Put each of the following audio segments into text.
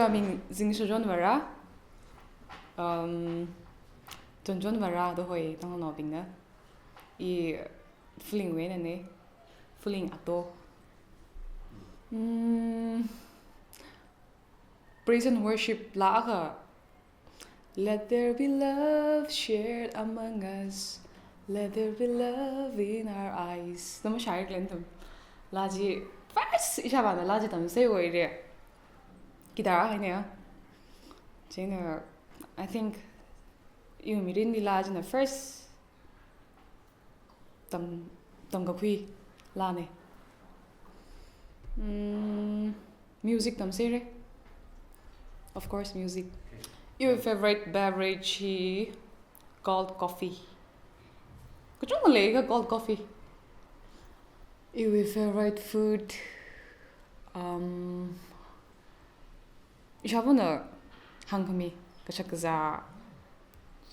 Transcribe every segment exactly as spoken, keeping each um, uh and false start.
Aming Zingshachon Vara. Um, Chonchon Vara da hoi Tangkhulnaobingna. I Phuling wui einana. Phuling ato. Mm, praise and worship laa akha. Let there be love shared among us. Let there be love in our eyes. Nama shai klen tam. Laa chi first ishāvāna laa chi tamsei oire. Guitar akha eina. Chieina, I think, iwui mirinli laa china first tam, tamkakhui laana. Mm, music tamsei re. Of course, music. Iwui favorite beverage hi cold coffee. Kachungkha leiya cold coffee. Iwui favorite food, um, ishāvāna hāngkhami kashak kazā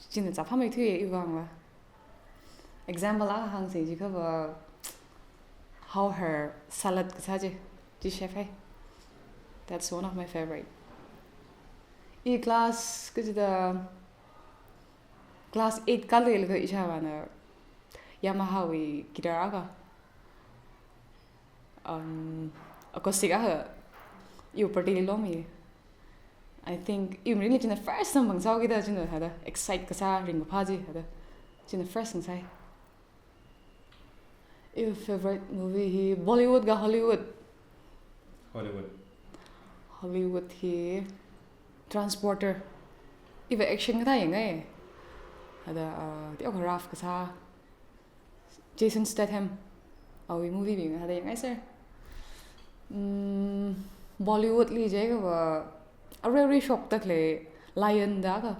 china zāphāmeithuiya iwui vangva. Example akha hāngsa jiakhava, how her salad kasā chi, chi chef hai. That's one of my favorite. I class kachida class eight kālilaga ishāvāna Yamaha wui guitar akha, um, acoustic akha, iwui party li lomi. I think iwui mirinli china first samphang sāhaokida china hada excite kasā ringkaphā chi hada china first ngasai. Iwui favorite movie hi Bollywood ka Hollywood? Hollywood. Hollywood hi Transporter. Iva action kathā yangngai. Hada, uh, teokha rough kasā. Jason Statham. Awui movie bing hada yangngai sir. Mm, Bollywood li jiakhava arui arui shokda khalei Lion da akha.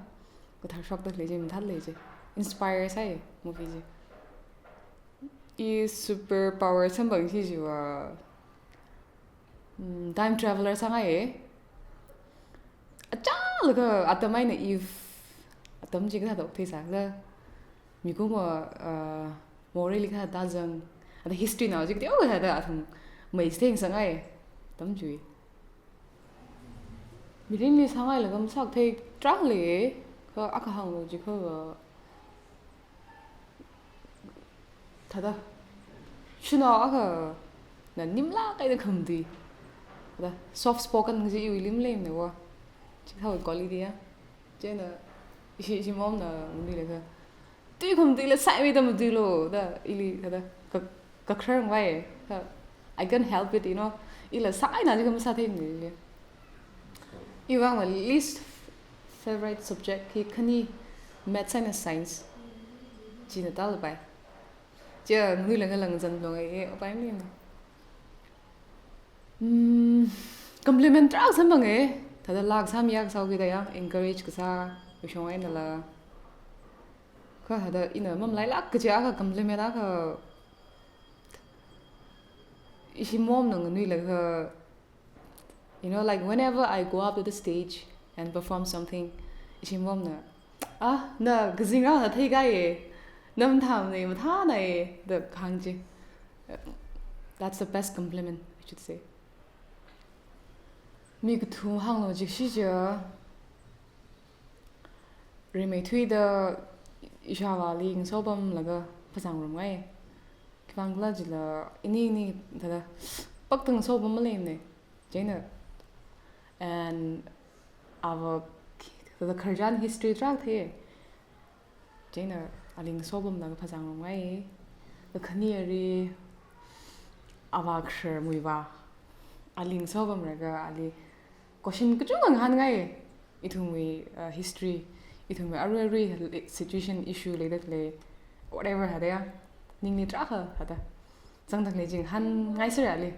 Kathar shokda khalei chi mathālei chi. Inspire sai movie chi. I super power samphang chi chiva, mm, time traveler sāngaiya. Achālakha atam eina if atam chi kathāda okthuisā khala, mikumo, uh, moreili kathāda zang, ada history nao chi kateokha thāda athang mei sāthengasakngai atam chi. Mirinli sāngailaga masākathei tarākha lei, kha akha hānglu jiakhava, thāda, shanao akhana nimlāk eina khamatui. Thāda, soft spoken kaji iwuili maleimana va. Chikathāwui quality ya. Chieina, ishi, ishi momna nganuilaga, tui khamatuila saimeida matuilu da, ili thāda, ka, kakharang vai, ka, I can't help it, you know. Ila sāngaina jiakha masāthei mili. Iwui vangva least favorite subject hi khani maths eina science. China tālapai. Chia nganuilaga langzan longai e, upai maleimana. Hmm, compliment tarākha samphanga, thāda laa kasā mi akha sāhaokida ya, encourage kasā, uishong einala. Kha thāda ina mamalailāk kaji akha compliment akha, ishi momna nganuilaga, you know, like, whenever I go up to the stage and perform something, ishi momna, "Ah, na kazingraona theikahai, na mathāmana, mathāna," da kahāng chi. That's the best compliment, I should say. Mi kathum hānglu jikshi chiakha, rimeithuida ishāvāli ngasopamlaga phasā ngarumngai. Khivang khala jila ini ini thāda pāktang ngasopam maleimana. Chieina, and ava thāda khararchan history tarākha thei. Chieina ali ngasopamlaga phasā ngarumngai. Kakhane ari avā kharar muivā. Ali ngasopamlaga ali question kachungkha ngahānngai. Ithumwui, uh, history, ithumwui arui arui situation issue leida khalei, whatever thāda ya. Ningli tarākha thāda zangda khalei chi ngahānngai sāra ali.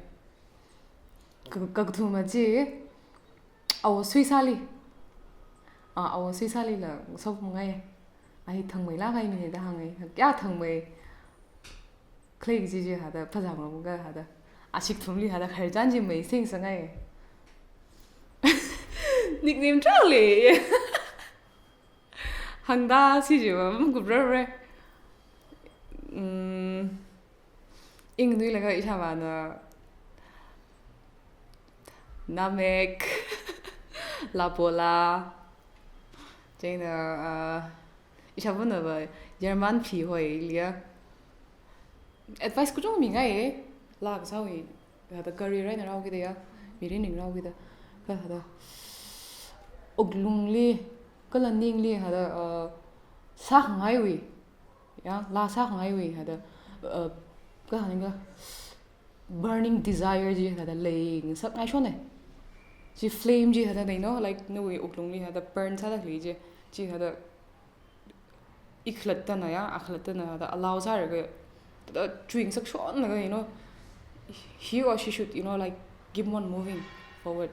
Ka, kakathuma chi, awo Suisali. Ah, awo Suisalila ngasopamngai. A hi thangmeilāk kahai mina da hāngngai. Kayā thangmei khalei kaji chi thāda phasā ngarumlaga thāda, ashee kathumli thāda khararchan chi mei sāthengasakngai. Nickname tarākha lei. Hāngda si chiva makuprarra. Mm, I nganuilaga ishāvāna Namek. Lapola. Chieina, uh, ishāvāna va German phi hoiliya. Advice kachungkha mingaiya. Laa kasāwui, hada career eina rāhaokida ya, mirin eina rāhaokida. Kha hada wuklungli, kala ningli hada, uh, sākhangaiwui. Ya, laa sākhangaiwui hada, uh, kha hānga burning desire chi hada leingasakngai shona. Chi flame chi hada lei no, like, nawui wuklungli hada burn sāda khalei chi, chi hada ikhalattana ya, akhalattana hada allow sālaga, hada chuingasak shonlaga, you know, he or she should, you know, like, keep on moving forward.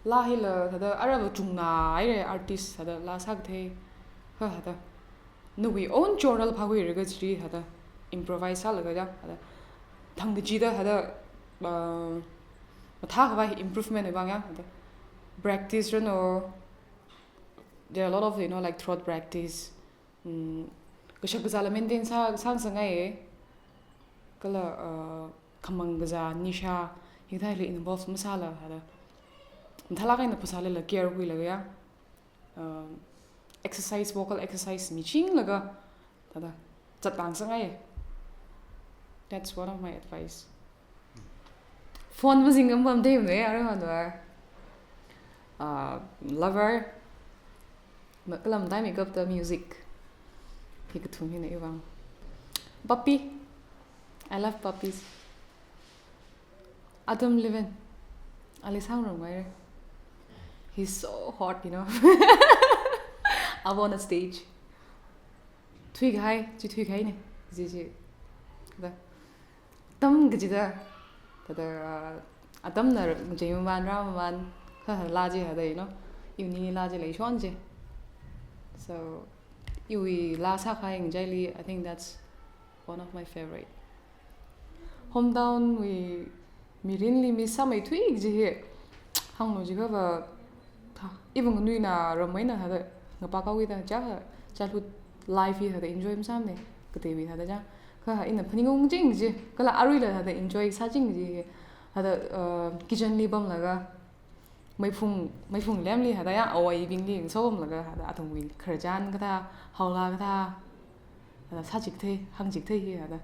Laa hila hada arava chungna haira artist hada laa sākathei, ha hada. Nawui own journal phākhuilaga chili hada improvise sālaga ya, hada thangkachida hada, uh, mathākhavai improvement vang ya, hada practice rāno. There are a lot of, you know, like, throat practice. Mm, kashak kazāla maintain sā, sāngasakngaiya. Kala, uh, khamang kazā, nisha, hikathāli involve masāla hada. Mathālāk eina phasālila care khuilaga ya. Um, exercise, vocal exercise michinglaga, hada, zatlāngasakngaiya. That's one of my advice. Phone mazingkhampam dei mane, arui hānva. Uh, lover. Ma-, kala matai makeup da music. Hi kathum hina ivang. Puppy. I love puppies. Adam Levine. Ali sāngarumngaira. He's so hot, you know. Up on a stage. Thuikahai, chi thuikahaina. Chi, chi. Da. Atam kachida, thada, uh, atamna ngachei mamān, rā mamān, kha laa chi hada, you know, iwui ningli laa chi leishon chi. So, iwui laa sākahai ngachaili, I think that's one of my favorite. Hometown wui mirinli miss sāmeithui kaji hi, hānglu jiakhava, ha, iva nganuina rammeina hada, ngapā kawi da, cha ha, childhood life hi hada enjoy masāmana, kateiwui hada cha. Kha ina phaningungching chi, kala aruila hada enjoy sāching chi, hada, uh, kitchen li pamlaga, meiphung, meiphung lamli hada ya, awaibingli ngasopamlaga, hada athumwui khararchan kathā, haolā kathā, hada sāchikathei, hāngchikathei hi hada,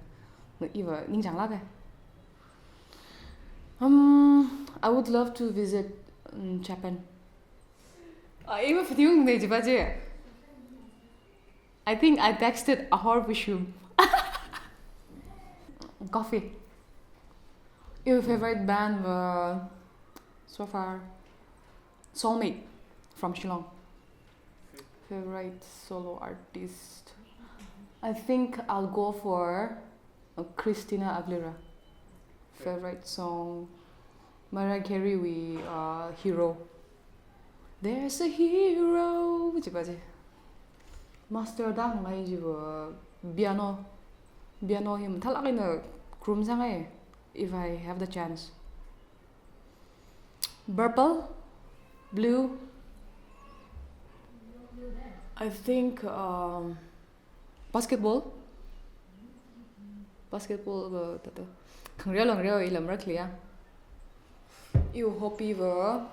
na iva ningchānglāka. Um, I would love to visit, um, Japan. Ah, iva phaningungna jiva chi. I think I texted Ahor Bishum. Coffee. Your favorite band were so far? Soulmate from Shillong. Favorite solo artist? I think I'll go for, uh, Christina Aguilera. Favorite song, Mariah Carey wui, uh, Hero. There's a hero, chiva chi. Master da hāngngai chiva piano. Piano hi mathālāk eina kharum sāngai, if I have the chance. Purple, blue. I think, um, basketball. Basketball va, thada. Khangareo langareo ila marākhaliya. Iwui hobby va,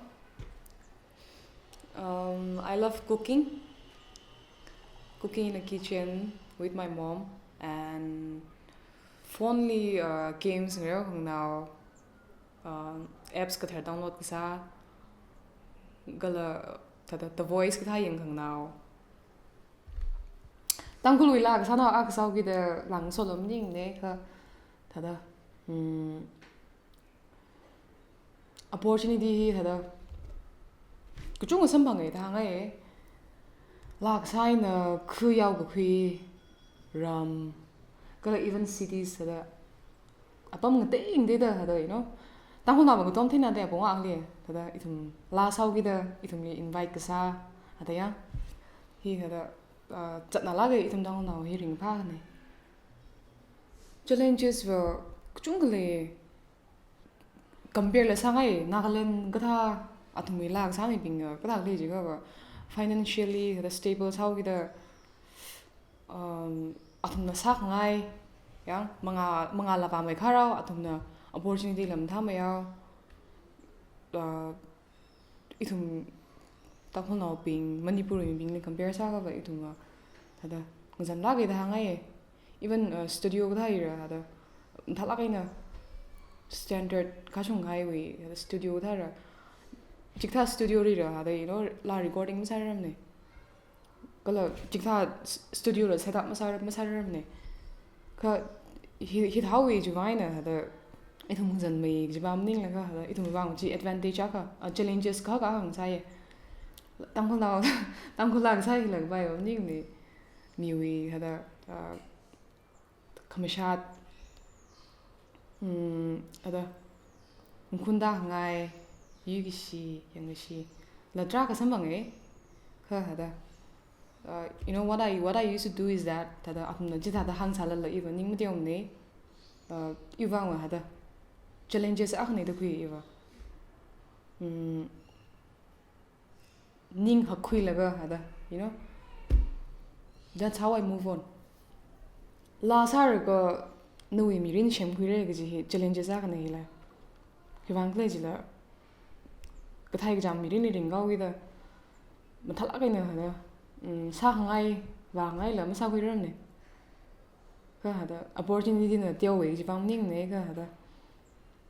um, I love cooking. Cooking in the kitchen with my mom and phone li, uh, games ngareo khanganao, uh, apps kathar download kasā, kala thada The Voice kathā yangkhanganao. Tangkhulwui laa kasānao akha sāhaokida lāngsolom ningne kha thada, mm, opportunity hi thada kachungkha samphanga da hāngngai. Laa kasā eina khu yao kakhui ram, kala even cities thada apam ngatei ngateida thada, you know, Tangkhulnao va ngatom theina da apong akhali, thada ithum laa sāhaokida ithumli invite kasā, thada ya. Hi thada, ah, zatnālāka ithum Tangkhulnao hi ringphāna. Challenges va kachungkha lei, compare la sāngai, Nagaland kathā, athumwui laa kasā mibing, ah, kathā lei jiakhava, financially thada stable sāhaokida, um, athumna sākhangai, ya, mangā, mangāla vāmeikharao, athumna opportunity la mathāmeiyao, uh, Ithum Tangkhulnaobing, Manipurwui mibingli compare sākha va ithum va, thāda, ngazanlāka da hāngngai. Even, uh, studio kathā hira, thāda, mathālāk eina standard kashung kahaiwui, thāda, studio kathā ra. Chikathā studio rira, thāda, you know, laa recording masārarmana. Kala chikathā s-, studio la set up masāra-, masārarmana. Kha hi-, hithāhaowa chiwui vang eina thāda ithum ngazanmei kajiva maningla kha thāda ithumwui vang chi advantage akha, ah, challenges akha akha ngasāya. Tangkhulnao, Tangkhulla kasā hila khavai va maningmana. Miwui thāda, ah, khamashat, mm, thāda, ngkhunda ngai, yuikashi, yangkashi, la tarākha samphangai, kha thāda, uh, you know, what I, what I used to do is that, thāda, athumna chithāda hāngsālala iva ning mateomana, uh, iwui vang va thāda, challenges akhana da khui iva. Mm, ning hakkhuilaga thāda, you know. That's how I move on. Laa sālaga nawui mirin semkhuira kaji hi challenges akhana hila. Khiwuivang khala jila, kathei kachām mirinli ringkahaowa da, mathālāk eina thāda, mm, sākhangai, vāngaila masākhuirarmana. Kha thāda, opportunity na teowa kajiva maningmana kha thāda.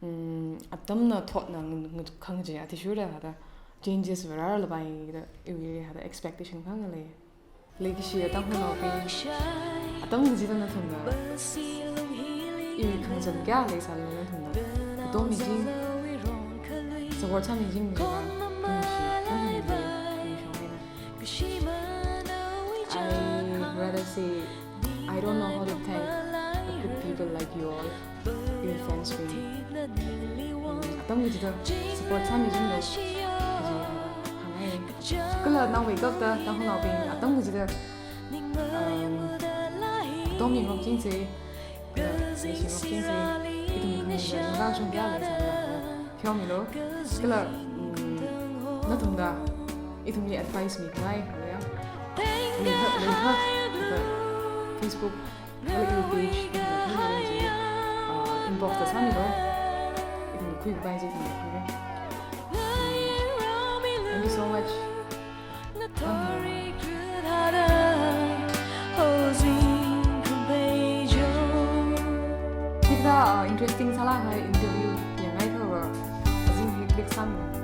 Mm, atamna thotna ng-, ng-, khangachei athishurda thāda changes va rāralapai da iwui thāda expectation khangalei. Leikashiya Tangkhulnaobing, atam kachida nathumna iwui khangazan kayā leisālala nathumna katom miching, support sāmiching kajiva ningshi, ningshi, ningshi. I rather say, I don't know how to thank a good people like you all, your fans bing. Mm, atam kachida support sāmichingda, kaji hāngngai. Kala naowui kapta, Tangkhulnaobing, atam kachida, um, atom yingrokchingse, kala leishingrokchingse, ithum khangazan kashung kayā leisālala pheomilu. Kala, mm, nathumna ithumli advice mikhavai, ya. Leikha, leikha, leikha. Facebook, kala iwui page, ithumna khuirai chi, uh, inbox da sāmilu. Ithumna khuikhavai chi ithumna khuirai. Thank you so much. Hikathā, uh, interesting sālāk kahai interview yangngaikha va, azingli click sāmi.